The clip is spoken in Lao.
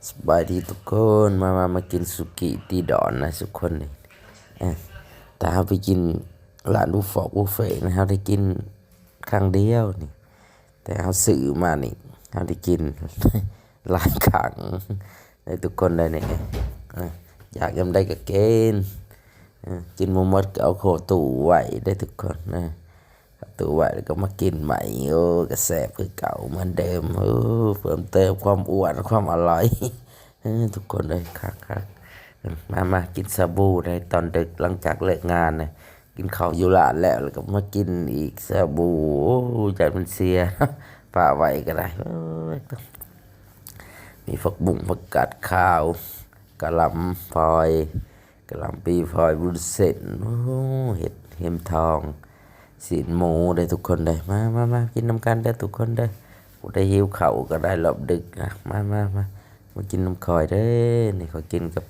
ສະບາຍດີທຸກຄົນ ມາ ມາ ມາກິນສຸກິຕີດອນນະທຸກຄົນນີ້. ເອີ ແຕ່ເຮົາໄປກິນຮ້ານບຸຟເຟ ບຸຟເຟນີ້ ເຮົາໄດ້ກິນຄັ້ງດຽວນີ້ ແຕ່ເຮົາຊື້ມານີ້ ເຮົາໄດ້ກິນຫຼາຍຄັ້ງເດີທຸກຄົນເດີນີ້. ເອີ ຢາກຍາມໃດກໍກິນ ເອີ ກິນບໍ່ໝົດກໍເອົາເຂົ້າຕູ້ໄວ້ເດີທຸກຄົນເດີ. ເຂົ້າຕູ້ໄວ້ແລ້ວກໍມາກິນໃໝ່. ໂອ້ ກໍແຊບຄືເກົ່າເໝືອນເດີມ. ໂອ້ ເພີ່ມເຕີມຄວາມອ້ວນ ຄວາມອະຮ່ອຍ. ເອີ ທຸກຄົນເອີຍ ຄັກໆ. ເອີ ມາ ມາກິນຊາບູໃນຕອນດຶກ ຫຼັງຈາກເລີກງານນະ ກິນເຂົ້າຢູ່ຮ້ານແລ້ວ ແລ້ວກໍມາກິນອີກຊາບູ. ໂອ້ ຢ້ານມັນເສຍ ປະໄວ້ກໍໄດ້. ໂອ້ຍ ມີຜັກບຸ້ງ ຜັກກາດຂາວ ກະຫຼ່ຳຟອຍ ກະຫຼ່ຳປີຟອຍ ວຸ້ນເສັ້ນ. ໂອ້ ເຫັດເຫັມທອງ ຊີ້ນໝູເດີທຸກຄົນເດີ. ມາ ມາ ມາກິນນຳກັນເດີທຸກຄົນເດີ. ຜູ້ໃດຫິວເຂົ້າກໍໄດ້ຮອບດຶກນະ. ມາ ມາ ມາ ມາກິນນຳຂ້ອຍເດີ. ນີ້ຂ້ອຍກິນກັບ